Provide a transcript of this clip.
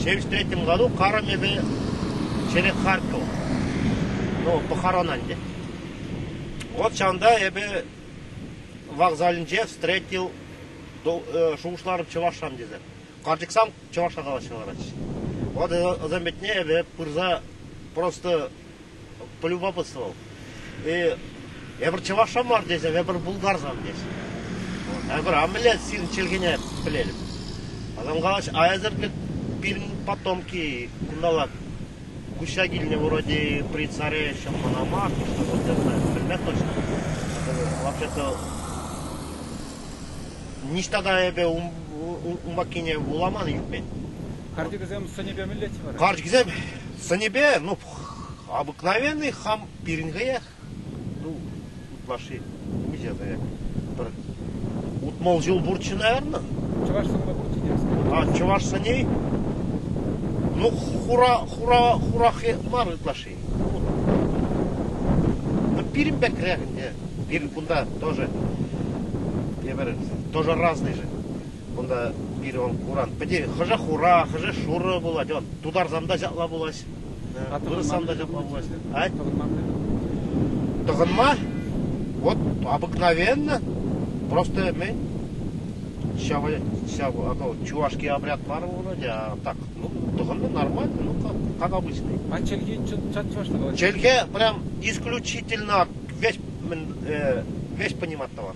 73 году карӑм эпӗ через Харьков. Ну, похорона ӗнтӗ. Вот ҫавӑнта эпӗ вокзалӗнче встретил шухӑшларӑм чӑвашран тесе. Карчӑксам чӑвашла калаҫса ларатчӗҫ. Вот вӗсем патне эпӗ пырса просто полюбопытствовал. И эпир чӑвашра мар тесе, эпир булгарсам тесе. Эпир, а мӗнле сирӗн чӗлхене пӗлетӗп. Потом калаҫ, а эсӗр пирӗн потомки кунталла куҫса килнӗ вроде при царе еще Мономах, что вот я знаю, пӗлмех точно. Вообще-то ниҫта та эпӗ ун пеккине вуламан илтмен. Карчӑкӗсем сӑнӗпе мӗнлеччӗ вара? Карчӑкӗсем сӑнӗпе, ну, обыкновенный хам пирӗн хӑех. Ну, ытлашши миҫе хӑех. Пӗр 60 ҫул пурччӗ, наверное. Чӑваш сӑнпа пурччӗ те. А, чӑваш сӑни? Ну, хура, хура, хурах мар ытлашши. Ну, пирӗн пекрех ӗнтӗ. Пирӗн кунта тоже эпир тоже разный же. Кунта пирӗн он куран. Пӗте хӑшӗ хура, хӑшӗ шурӑ пулать. Он тутарсам та ҫапла пулать. Вырӑссам та ҫапла пулать. А? Тӑхӑнма? Вот обыкновенно. Просто мӗн? Ҫав, ҫав, а чувашский обряд мар вроде, а так, ну, тӑхӑннӑ нормально, ну, как, как обычный. А чӗлхи чат чӑвашла калаҫать? Чӗлхе прям исключительно весь, весь понимать тӑван.